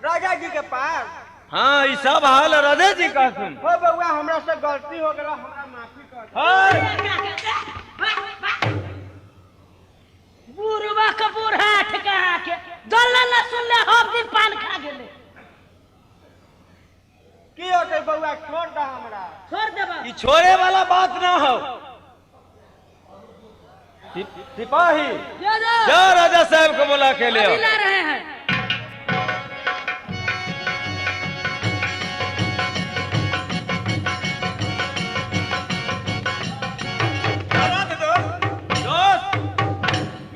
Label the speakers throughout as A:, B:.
A: राजा जी के पास?
B: हाँ, ई सब हाल राजा जी का सुन।
A: हो बउआ, हमरा से गलती हो गला, हमरा माफी कर दे।
B: हाँ।
C: बुढ़वा के बूढ़ा ठेका के दल्ला ना सुनले, हम दिन पान खा गेले।
A: की होते बउआ, छोड़ दे हमरा।
C: छोड़ देबा।
B: ई छोड़े वाला बात ना हो। सिपाही
C: जा जा।
B: जा राजा साहब को बुला के ले
C: अभी
B: आओ।
C: ला रहे हैं।
B: दोस्त,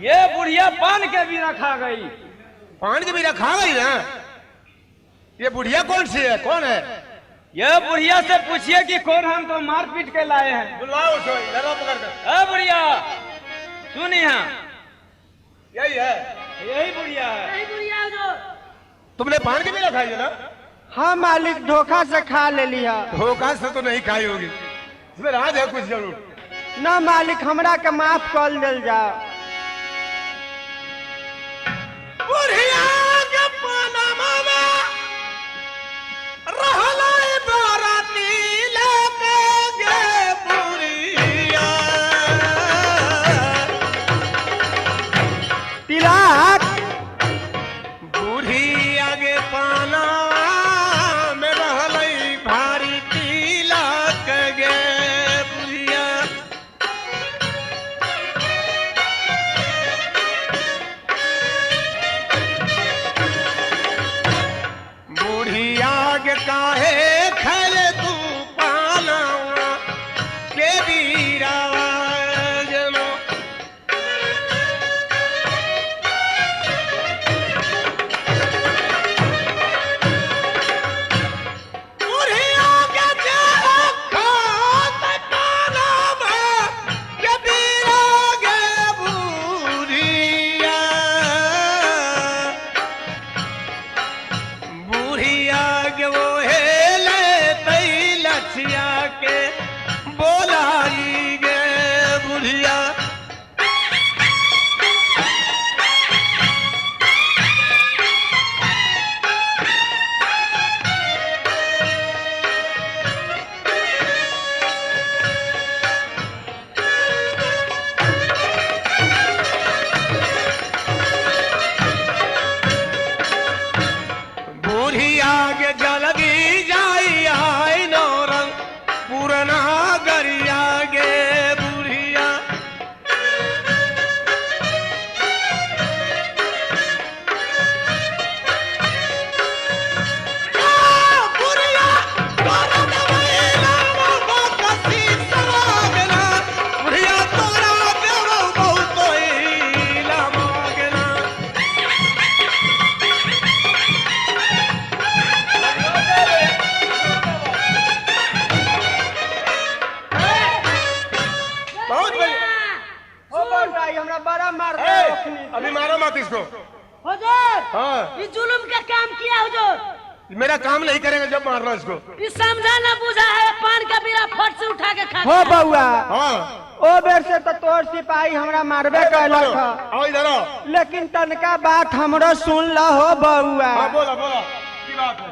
B: ये बुढ़िया पान के भी रखा गई।
D: पान के भी रखा गई ना? ये बुढ़िया कौन सी है, कौन है?
B: ये बुढ़िया से पूछिए कि कौन, हम तो मार पीट के लाए हैं।
D: बुलाओ उसको, इधर आओ पकड़ कर।
B: ए बुढ़िया, सुन यहाँ।
D: यही है।
B: यही बुढ़िया है।
C: यही बुढ़िया जो।
D: तुमने पान के भी रखाई है ना?
A: हाँ मालिक, धोखा से खा लेली है।
D: धोखा से तो नहीं खाई होगी, इसमें राज है कुछ जरूर।
A: ना मालिक, हमरा के माफ कर दिल जा।
D: बुढ़िया के पनमा में रहलै बाराती लेके गे बुढ़िया।
A: तिलक।
D: बुढ़िया के पाना में रहलै भारी तिलक गे बुढ़िया। बुढ़िया के काहे खैले तू पाना के बीरावा जनो। बुढ़िया के चेहरा खात पानावा के बीरा गे बुढ़िया। बुढ़िया के वो हेले तई लछिया के बोलाई गे बुढ़िया। बुढ़िया के जलगी जाई आई नौरंग पुरना गरिया गे बुढ़िया। बुढ़िया तोरा दवाई लावा बकसी सवागना। बुढ़िया तोरा देवो बहुत लामागना। बहुत बढ़िया।
A: हो बउआ, ई हमरा बड़ा मार
D: ए,
A: दे।
D: अभी मारो मत इसको।
C: हुजूर।
D: हाँ।
C: ये जुल्म का काम किया हुजूर।
D: मेरा काम नहीं करेगा जब मारना इसको।
C: ये समझा ना बुझा है, पान का बीरा फट से उठा के खा
A: हो
C: गया।
A: बउआ,
D: हाँ।
A: ओ बेर से तो तोर सिपाही हमरा मारबे कैलक ह।
D: आओ इधर आओ।
A: लेकिन तनका बात हमरो सुन ल हो बउआ।
D: हाँ बोला बोला, की बात है?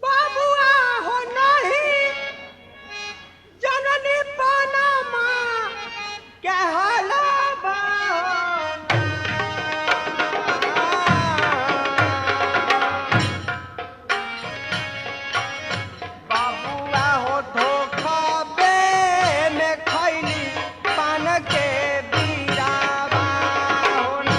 A: बाबुआ हो नहीं जननी पनमा के हलबा। बाबुआ हो धोखा बे में खैली पान के बीरावा हो ना।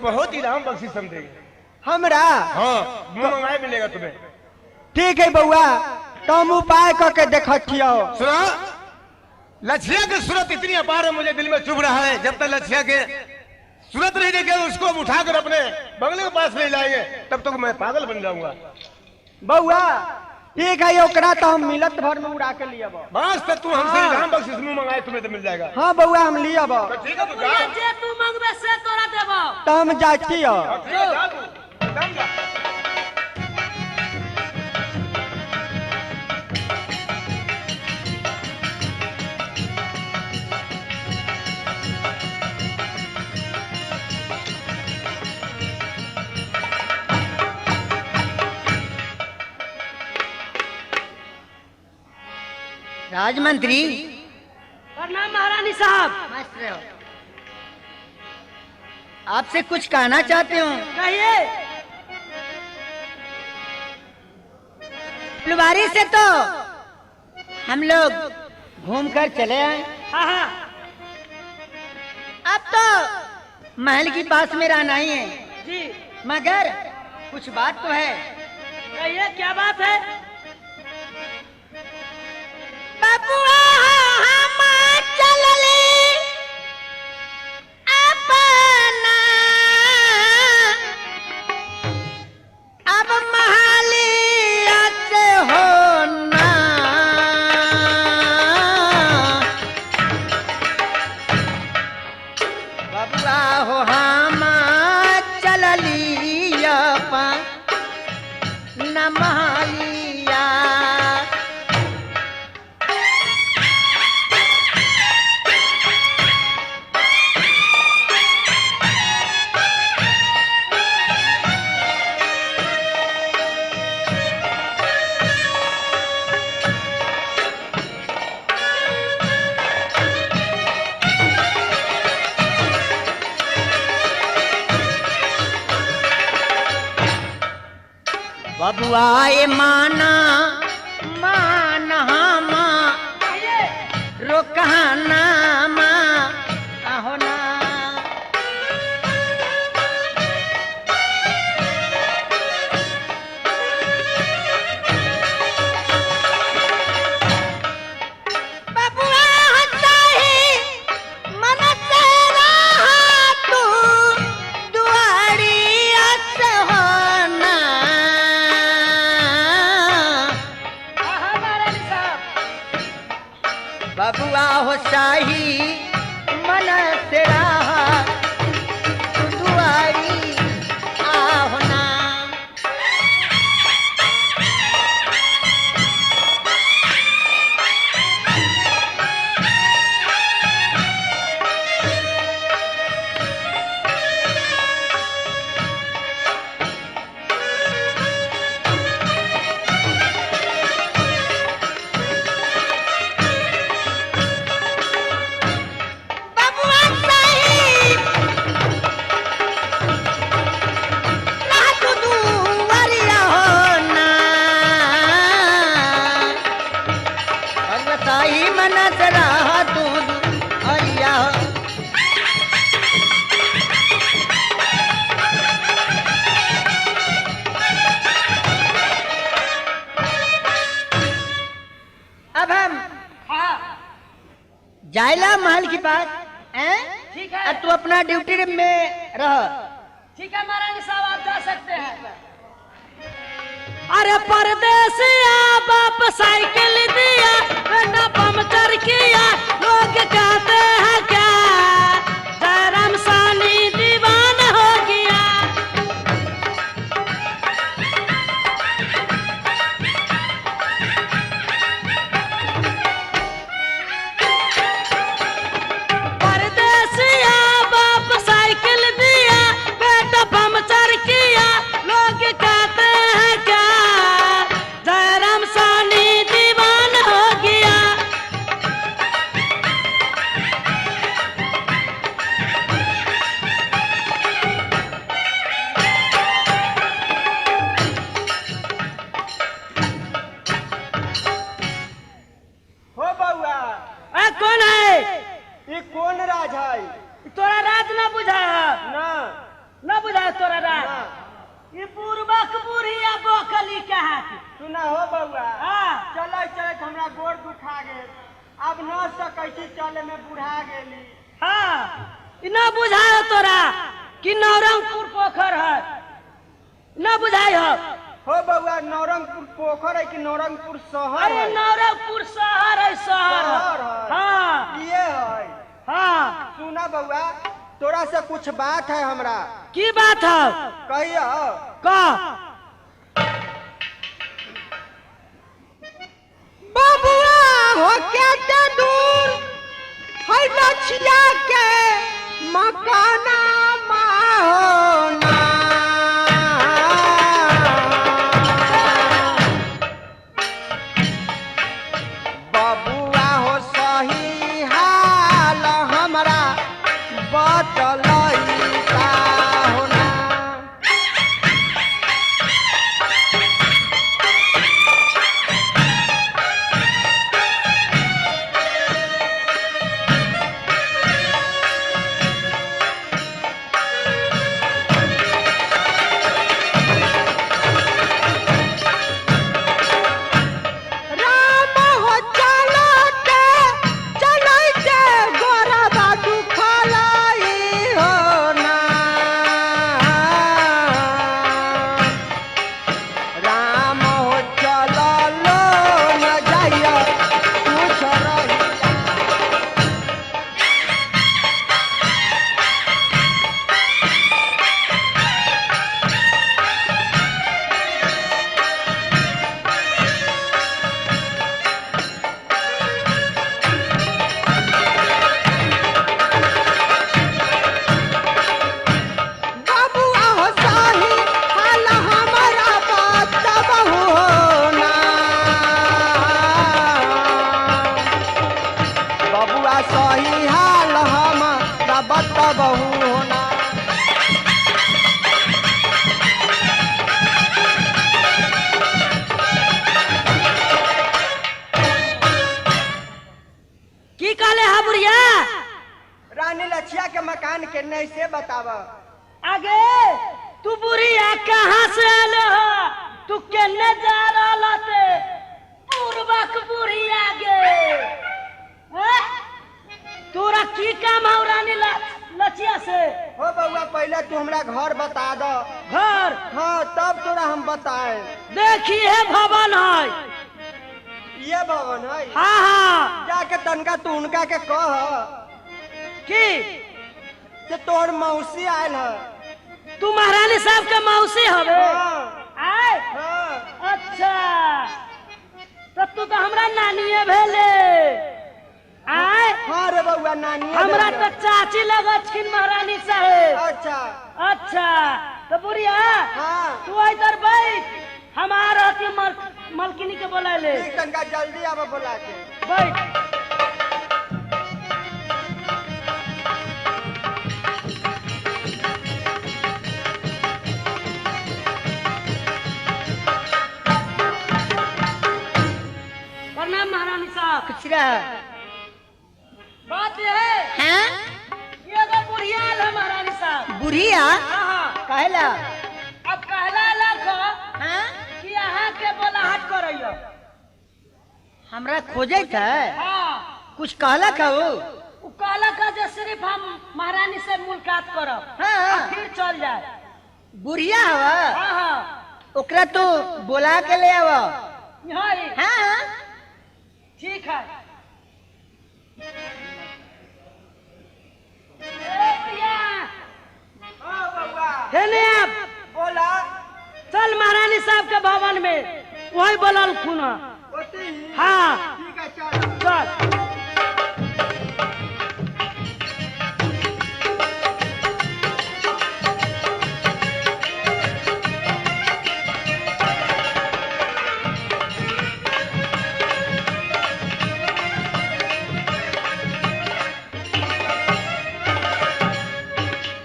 D: तुम्हें बहुत इनाम बख्शिश हम देंगे।
A: हमरा?
D: हाँ, मुंह मंगाए मिलेगा तुम्हें।
A: ठीक है बउआ, तो हम उपाय करके देखत छियो।
D: सुना, लछिया की सूरत इतनी अपार है, मुझे दिल में चुभ रहा है। जब तक लछिया के सूरत नहीं देखे उसको हम उठाकर अपने बंगले के पास नहीं लाएंगे तब तक मैं पागल बन जाऊंगा।
A: बउआ ठीक है, ओकरा तो हम मिलत भर में उड़ा के लियब।
D: बस तो तू हमसे इनाम बख्शिश मुंह मंगाए तुम्हें तो मिल जाएगा।
A: हाँ बउआ, हम लियब।
D: तो ठीक है, तू जा।
C: बुढ़िया जे तू मंगबे से तोरा देबो।
A: तो हम जाइ छियो।
D: हाँ, ठीक है, जा तू। दम जा।
E: राजमंत्री।
C: प्रणाम महारानी साहब।
E: मस्त रहो। आपसे कुछ कहना चाहते हूँ।
C: कहिए।
E: फुलवारी से तो हम लोग घूमकर चले आए।
C: हाँ हाँ।
E: अब तो महल के पास में रहना ही है
C: जी,
E: मगर कुछ बात तो है।
C: कहिए क्या बात है?
E: बबुआ हम चलले अपना अब महालिया से होना, बबुआ हो हम चलली अपना महालिया। बबुआ ए माना माना मा रोकना मा आहो ना। बबुआ चाहे मन से रहा तू दुआरिया से होना।
C: हाँ हाँ महारानी साहब।
E: बबुआ हो शाही मन से रहा तू दुआरी आहो ना। बबुआ साहिब रहा तू दुआरिया हो ना। बबुआ साही मन से रहा तू दुआरिया हो। अब हम
C: हाँ
E: जायला महल के पास हैं?
C: ठीक है।
E: अब तू अपना ड्यूटी में रह।
C: ठीक है महारानी साहब, आप जा सकते हैं। अरे परदेसिया बाप साइकिल दिया, बेटा पंचर किया, लोग कहते हैं क्या जयराम सानी दीवान हो गया। परदेसिया बाप साइकिल दिया, बेटा पंचर किया, लोग कहते हैं क्या जयराम सानी दीवान हो गया।
A: अब न सकै छी चले में, बुढ़ा गेली।
C: हाँ, ई न बुझाय हो तोरा कि नौरंगपुर पोखर है? न बुझाय हो?
A: हो बउआ, नौरंगपुर पोखर है कि नौरंगपुर शहर
C: अरे
A: है?
C: नौरंगपुर शहर है, शहर।
A: शहर है।
C: हाँ।
A: ये है।
C: हाँ।
A: सुना बउआ, तोरा से कुछ बात है हमरा।
C: की बात है?
A: कहियो?
C: का?
A: बबुआ हो के दूर है लछिया के मकाना होना। बबुआ हो सही हाल हमरा बतलैता होना। राम हो चलते चलते गोरबा दुखलाई हो ना। राम हो चललो न जाइया कुछ रहिया। बबुआ हो साही हाल हमरा बतबहु हो ना। बबुआ सही हाल हमरा बतबहु हो ना।
C: की कहले है बुढ़िया?
A: रानी लछिया के मकान के नहीं से बताव।
C: आगे तू बुढ़िया कहाँ से आले हो? तू केने जा रहल ते पूर्वक बुढ़िया गे? हैं? तोरा की काम हौ रानी लचिया से?
A: हो बउआ, पहले तू हमरा घर बता दो।
C: घर?
A: हाँ, तब तोरा हम बताए।
C: देखी है, भवन है।
A: ये भवन है?
C: हाँ हाँ।
A: जाके तनका तू उनका के कह
C: की?
A: से तोहर मौसी आयल है।
C: तू महारानी साहब के मौसी हवे?
A: हाँ।
C: आय?
A: हाँ।
C: अच्छा, तो तू तो हमरा नानिए भेले, आय?
A: हाँ रे बउआ, नानी।
C: हमरा तो चाची लगत महारानी साहेब।
A: अच्छा।
C: अच्छा, तो बुढ़िया,
A: हाँ।
C: तू इधर बैठ, हमार रहती मलकिनी के बोला ले।
A: ठीक, तनका जल्दी आवा बोला के।
C: बैठ। प्रणाम महारानी साहब।
E: कुछ रह।
C: बात ये है
E: हाँ।
C: कि एगो बुढ़िया आयल है महारानी साहब।
E: बुढ़िया?
C: हाँ हाँ।
E: कहला?
C: अब कहला लख
E: हाँ।
C: कि अहाँ के बोलाहट करैयो।
E: हमरा खोजे थे?
C: हाँ।
E: कुछ कहलक है वो?
C: उ कहलक है जे सिर्फ हम महारानी से मुलाकात करब,
E: हाँ।
C: फिर चल जाए।
E: बुढ़िया हवा?
C: हाँ हाँ।
E: ओकरा तो बोला के ले आवा।
C: यहाँ ही?
E: हाँ हाँ।
C: ठीक है। ए बुढ़िया।
A: हाँ बउआ।
C: हेने आप।
A: बोला।
C: चल महारानी साहब के भवन में, वही बोलल खुना।
A: ओती ही?
C: हाँ।
A: ठीक है, चल।
C: चल।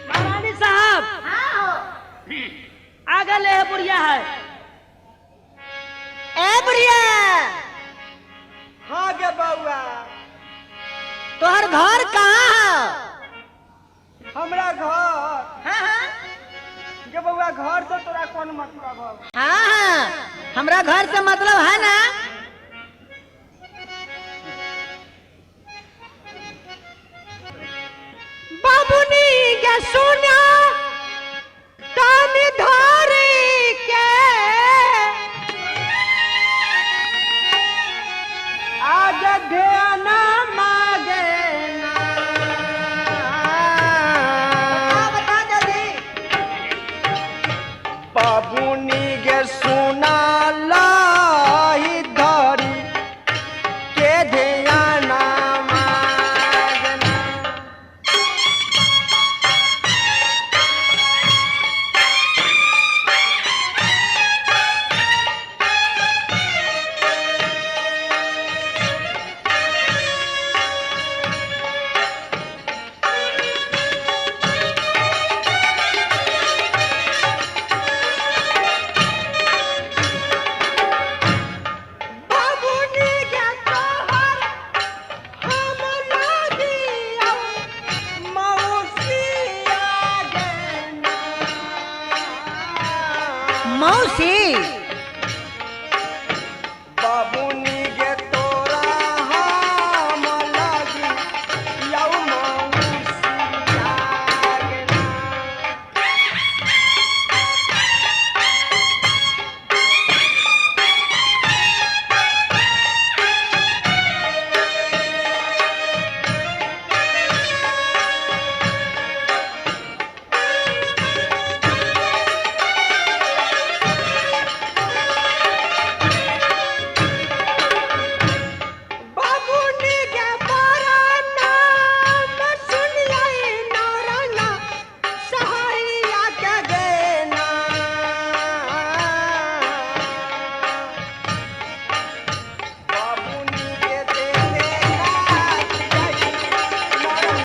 C: महारानी साहब, आगे ले है बुढ़िया है।
E: ए बुढ़िया।
A: हाँ गे बउआ।
E: तोहर घर कहाँ है?
A: हमरा घर?
E: हाँ हाँ।
A: गे बउआ, घर से तोरा कौन मतलब है?
E: हाँ हाँ, हमरा घर से मतलब है ना।
A: के सुना तानी धारी के आज ध्यान मागे ना।
E: बता जल्दी।
A: बाबूनी के सुना लाही धरी के ध्यान मागना। बाबूनी के तोहर हम लागियौ मौसिया गे ना।
E: मौसी।